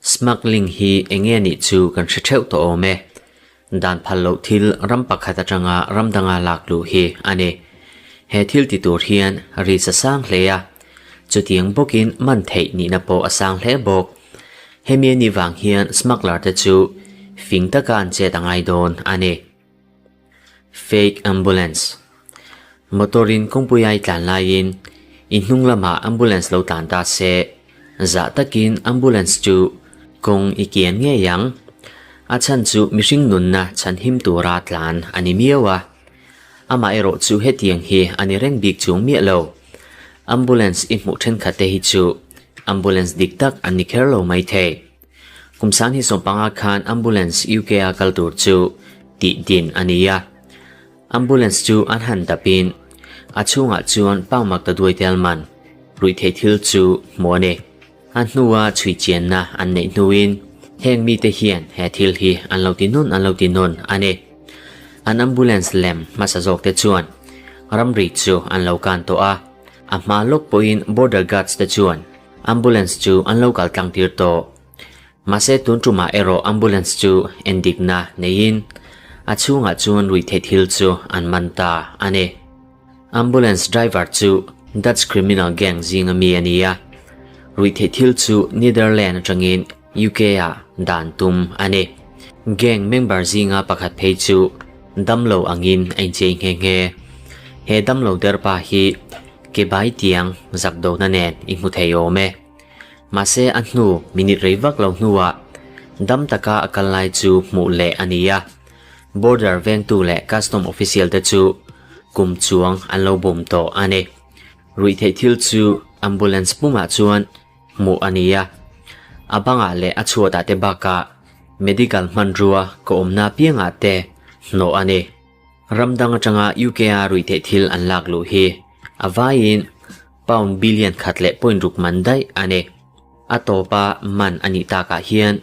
Smuggling hi enge nih chu kan hre theuh tawh awm e. Dan phal loh thil ram pakhat atanga ram danga lak luh hi a ni. He thil ti tur hian risk a sang hle a, chutiang bawkin man theih nihna pawh a sang hle bawk. Hemi a nih vang hian smuggler te chu fing taka an chet a ngai dawn a ni. Fake ambulance Motor-in kawngpui ai tlan laiin i hnung lamah ambulance lo tlan ta se, zah takin ambulance chu kawng i kian ngei ang. A chhan chu mihring nunna chhanhim tura tlan a ni miau a. Amaherawh chu hetiang hi a ni reng bik chung miah lo. Ambulance i hmuh thenkhat te hi chu ambulance dik tak an ni kher lo maithei. Kum sang hi sawmpanga khan ambulance UK a kal tur chu tih din a ni a. Ambulance chu an han dapin a chhungah chuan pau mak ta duai tel man ruih theih thil chu hmuh a ni. A hnua chhui chianna an neih hnuin heng mite hian he thil hi an lo ti nawn an lo ti nawn a ni. An ambulance lem hmasa zawk te chuan ramri chu an lo kan tawh a, a hma lawk pawhin border guards te chuan Ambulance chu an lo kal tlang tir tawh. Mahse tun tumah erawh ambulance chu endikna neiin a chhungah chuan ruihtheih thil chu an man ta a ni. Ambulance driver chu Dutch criminal gang zinga mi a ni a, ruihtheih thil chu Netherland atangin UK ah dan tum a ni. Gang member zinga pakhat phei chu damlo angin a inchei nghe nghe. He damlo der pa hi Ke bai tiang zak dona nen i hmu thei awm e. Mahse a hnu minute rei vak lo hnuah dam taka a kal lai chu hmuh leh a ni a. Border vengtu leh custom official te chu kum chuang an lo bum tawh a ni. Ruihtheih thil chu ambulance pumah chuan hmuh a ni a. A bangah leh a chhuatah te bakah medical hmanrua ka awmna piangah te hnawh a ni. Ram dang atanga UK-a ruihtheih thil an lak luh hi a vaiin pound billion khat leh point ruk man daih a ni. A tawpa man a nih takah hian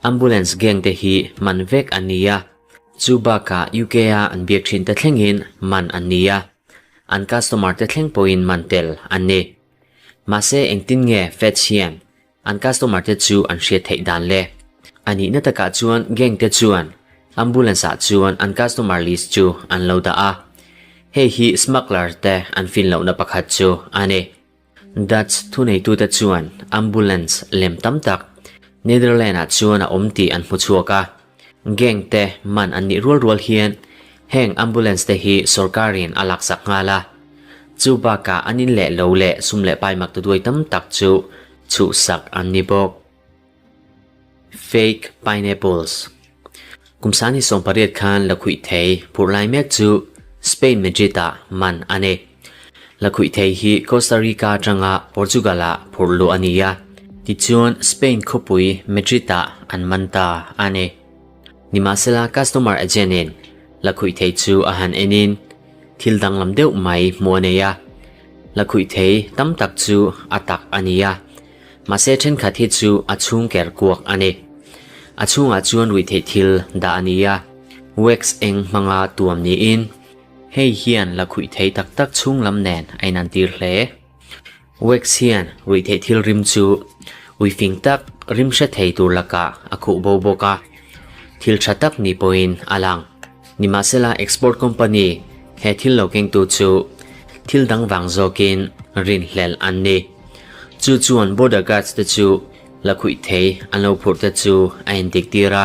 ambulance gang te hi man vek an ni a, chu bakah UK-a an biak thin te thlengin man an ni a, an customer te thleng pawhin man tel an ni. Mahse engtin nge Feds hian An customer te chu an hriat theih dan le. A nihna takah chuan gang te chuan ambulance ah chuan an customer list chu an lo dah a. Hei hi smuggler te an fin lohna pakhat chu a ni. Dutch thuneitute chuan ambulance lem tam tak Netherland ah chuan a awm tih an hmu chhuak a. Gang te man an nih rual rual hian heng ambulance te hi sorkarin a laksak nghal a. Chu bakah an in leh lo leh sum leh pai mak tuduai tam tak chu chhuhsak an ni bawk. Fake pineapples Kum sangni 18 khan lakhuih thei phurh lai mek chu Spain Madrid-ah man a ni. Lakhuih thei hi Costa Rica atanga Portugal-ah phurh luh a ni a, tichuan Spain khawpui Madrid-ah an man ta a ni. Nimahsela customer agent-in lakhuih thei chu a han enin thil danglam deuh mai hmuh a nei a, lakhuih thei tam tak chu a tak a ni a, mahse thenkhat hi chu a chhung ker kuak a ni. A chhungah chuan ruihtheih thil dah a ni a, wax eng hmanga tuam niin hei hian lakhuih thei tak tak chhung lam nen a inantir hle. Wax hian ruihtheih thil rim chu uifing tak rim hre thei tur lakah a khuh bo bawk a, thil tha tak ni pawhin a lang. Nimahsela export company he thil lo kengtu chu thil dang vang zawkin rinhlelh an ni. Chu chuan border guards te chu lakhuih thei an lo phurh te chu a indik tir a.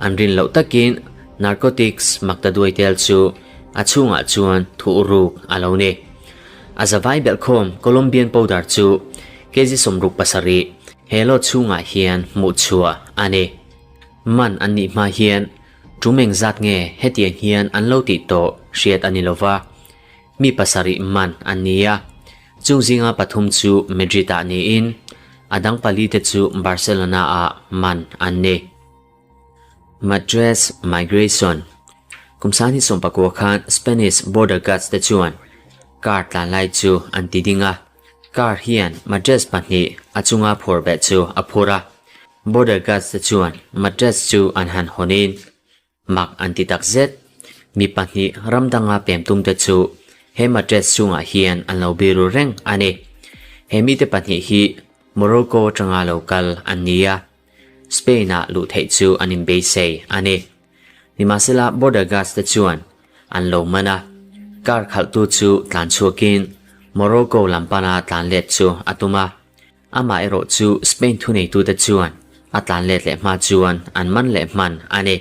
An rin loh takin narcotics maktaduai tel chu a chhungah chuan thuh ruk a lo ni. A zavai belhkhawm Colombian powder chu kg 67 he law chhungah hian hmuh chhuah a ni. Man an nih hma hian tum engzat nge hetiang hian an lo tih tawh hriat a ni lova, mi pasarih man an ni a. Chung zinga pathum chu Madrid-ah niin a dang pali te chu Barcelona-ah man an ni. Mattress Migration Kum 2019 khan Spanish border guards te chuan car tlan lai chu an ti ding a, car hian mattress pahnih a chunga phur beh chu a phur a. Border guards te chuan mattress chu an han hawnin Mak an ti tak zet. Mi pahnih ram danga pem tum te chu he mattress chungah hian an lo biru reng a ni. He mite pahnih hi Morocco atanga lo kal an ni a, Spain-ah luh theih chu an inbeisei a ni. Nimahsela border guards te chuan an lo man a, car khalhtu chu tlan chhuakin Morocco lam pana tlan let chu a tum a. Amah erawh chu Spain thuneitute chuan a tlan let leh hma chuan an man leh hman a ni.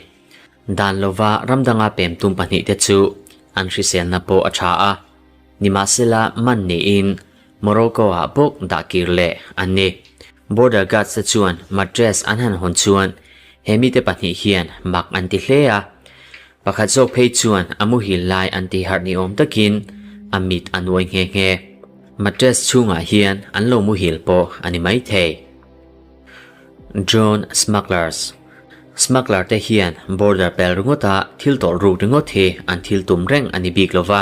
Dan lova ram danga pem tum pahnihte chu an hriselna pawh a tha a, nimahsela man niin Morocco-ah bawk dah kir leh an ni. Border guards te chuan mattress an han hawn chuan he mite pahnih hian mak an ti hle a. Pakhat zawk phei chuan a muhil lai an ti harh ni awm takin a mit a nuai nghe nghe. Mattress chhungah hian an lo muhil pawh a ni maithei. Drone smugglers Smuggler te hian border pel ringawta thil tawlh ruk ringawt hi an thil tum reng a ni bik lova.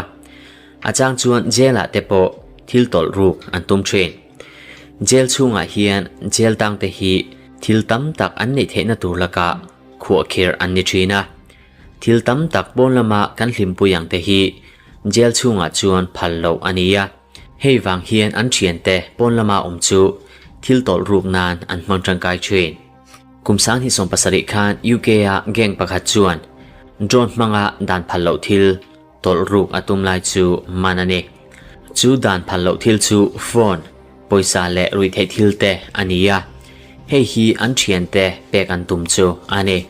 A chang chuan jail ah te pawh thil tawlh ruk an tum thin. Jail chhungah hian jail tang te hi thil tam tak an neih theihna tur lakah khuahkhirh an ni thin a. Thil tam tak pawn lama kan hlimpui ang te hi jail chhungah chuan phal loh a ni a. Hei vang hian an thiante pawn lama awm chu thil tawlh ruk nan an hmang tangkai thin. Kum 2017 khan UK-a gang pakhat chuan drone hmanga dan phal loh thil tawlh ruk a tum lai chu man a ni. Chu dan phal loh thil chu phone, pawisa leh ruihtheih thil te a ni a, hei hi an thiante pek an tum chu a ni.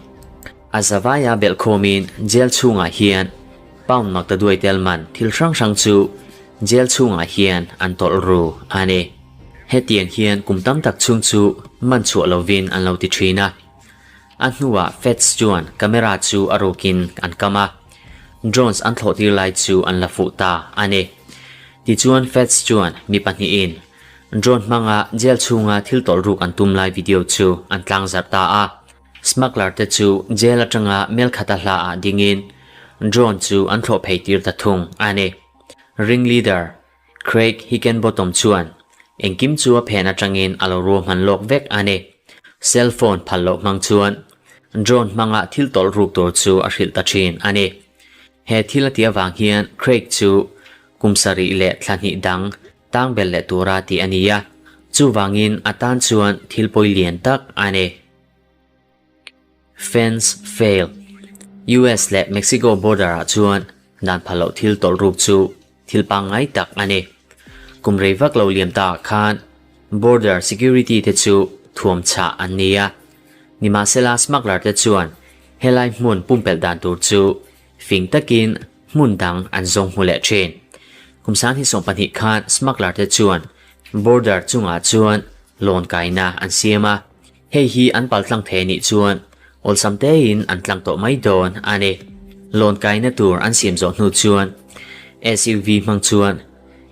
A zavaia belhkhawmin jail chhungah hian pound mak ta duai tel man thil hrang hrang chu jail chhungah hian an tawlh ru a ni. Hetiang hian kum tam tak chhung chu man chhuah lovin an lo ti thin a. A hnuah Feds chuan camera chu a rukin an kam a, drones an thlawh tir lai chu an la fuh ta a ni. Tichuan Feds chuan mi pahnihin drone hmanga jail chhunga thil tawlh ruk an tum lai video chu an tlangzarh ta a. Smuggler te chu jail atanga mel khata hla ah dingin drone chu an thlawh phei tir ta thung a ni. Ring leader Craig Hickenbottom chuan engkim chu a phen atangin a lo ruahman lawk vek a ni. Cell phone phal loh hmang chuan drone hmanga thil tawlh ruk tur chu a hrilh ta thin a ni. He thil a tih avang hian Craig chu kum sarih leh thla hnih dang tang bel leh tura tih a ni a, chuvangin a tan chuan thil pawi lian tak a ni. Fence fail, US leh Mexico border ah chuan dan phal loh thil tawlh ruk chu thil pangngai tak a ni. Kum rei vak lo liam ta ah khan border security te chu thuam chhah an ni a. Nimahsela smuggler te chuan helai hmun pumpelh dan tur chu fing takin hmun dang an zawng hmu leh thin. Kum 2020 khan smuggler te chuan border chungah chuan lawn kaina an siam a. Hei hi an pal tlang thei anih chuan awlsam tein an tlang tawh mai dawn a ni. Lawn kaina tur an siam zawh hnu chuan SUV hmang chuan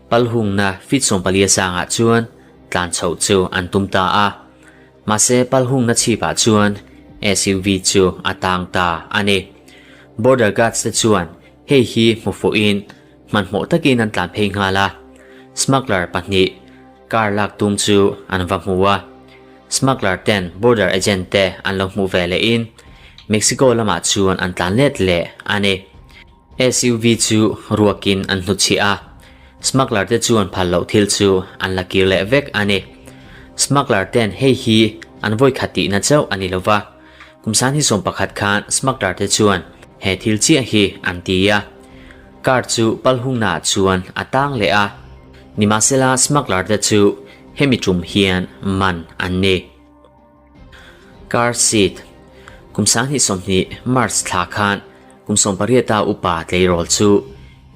pal hungna feet 14 sangah chuan tlan chhoh chu an tum ta a. Mahse pal hungna chhipah chuan SUV chu a tang ta a ni. Border guards te chuan hei hi hmu fuhin hmanhmawh takin an tlan phei nghal a. Smuggler pahnih Car lak tum chu an va hmu a, smuggler ten border agent te an lo hmuh ve leh in Mexico lamah chuan an tlan let leh a ni. SUV chu ruakin an hnutchhiah a, smuggler te chuan phal loh thil chu an la kir leh vek a ni. Smuggler ten hei hi an vawi khat tihna chauh a ni lova, kum 2011 khan smuggler te chuan he thil chiah hi an ti a. Car chu palhungnaah chuan a tang leh a, nimahsela smuggler te chu hemi tum hian man an ni. Car seat Kum 2020 March thla khan kum 18 a upa tleirawl chu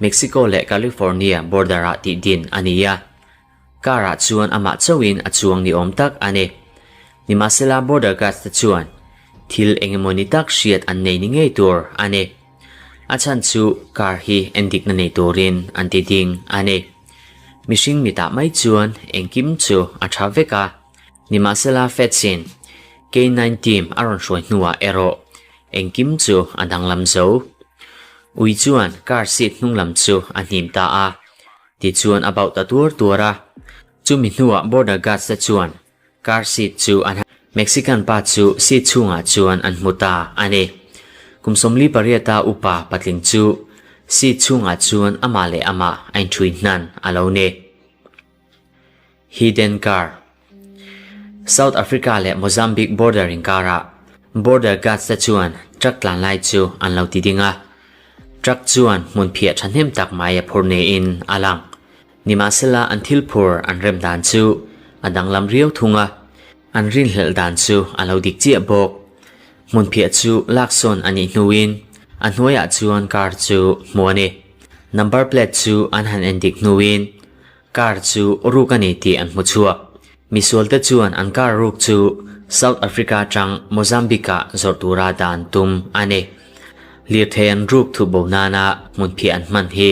Mexico leh California border ah tih din a ni a, car ah chuan amah chauhin a chuang ni awm tak a ni. Nimahsela border guards te chuan thil engemawni tak hriat an nei ni ngei tur a ni. A chhan chu car hi endikna nei turin an ti ding a ni. Mihring mitah mai chuan engkim chu a tha vek a, nimahsela Feds-in K9 team a rawn hruai hnuah erawh engkim chu a danglam zo. Ui chuan car seat hnunglam chu a hnim ta a, tichuan a bauh ta tuar tuar a. Chumi hnuah border guards te chuan Car seat chu an Mexican pa chu seat chhungah chuan an hmu ta a ni. Kum 48 a upa patling chu seat chhungah chuan amah leh amah a inṭhui hnan a lo ni. Hidden Car. South Africa leh Mozambique border inkarah border guards te chuan truck tlan lai chu an lo ti ding a. Truck chuan hmun phiah thahnem tak mai a phur niin a lang. Nimahsela an thil phur an rem dan chu a danglam riau thung a, an rinhlelh dan chu a lo dik chiah bawk. Hmun phiah chu laksawn a nih hnuin a hnuaiah chuan car chu hmu a ni. Number plate chu an han endik hnuin Car chu ruk a ni tih an hmu chhuak. Misualte chuan an car ruk chu South Africa atang Mozambique-ah zawrh tura dan tum a ni. Lirthei an ruk thuh bo nana hmunphiah an hman hi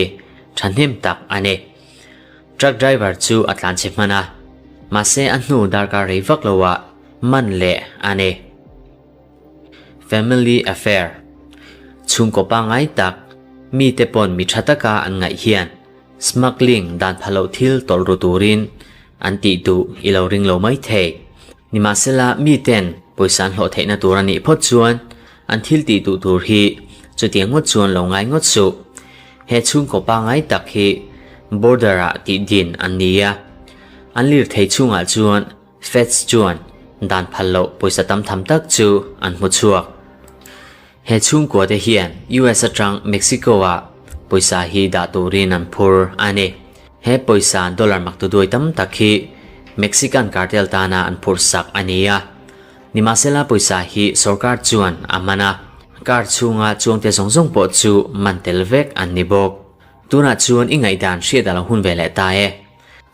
thahnem tak a ni. Truck driver chu a tlanchhe hman a, mahse a hnu darkar rei vak loah man leh a ni. Family affair Chhungkaw pangngai tak mite pawn mi tha taka an ngaih hian Smuggling dan pha loh thil tawlh ru turin an tih duh i lo ring lo mai thei. Nimahsela miten pawisa an hlawh theihna tur a nih phawt chuan an thil tih duh tur hi chutiang ngawt chuan lo ngai ngawt suh. He chhungkaw pangngai tak hi border ah tih din an ni a, an lirthei chhungah chuan Feds chuan dan phal loh pawisa tam tham tak chu an hmu chhuak. He chhungkua te hian US atang Mexico ah pawisa hi dah turin an phur a ni. He pawisa dollar maktuduai tam tak hi Mexican cartel tana an phurh sak a ni a. Nimahsela pawisa hi sorkar chuan a man a, car chhunga chuangte zawng zawng pawh chu man tel vek an ni bawk. Tunah chuan i ngaihdan hriat a lo hun ve leh ta e.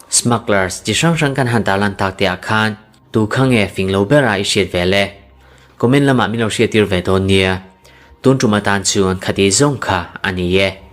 Smugglers chi hrang hrang kan han tarlan tak teh ah khan tu kha nge fing lo ber a i hriat ve le? Comment lamah min lo hriattir ve dawn nia. Tun tum atan chuan khati zawng kha a ni e.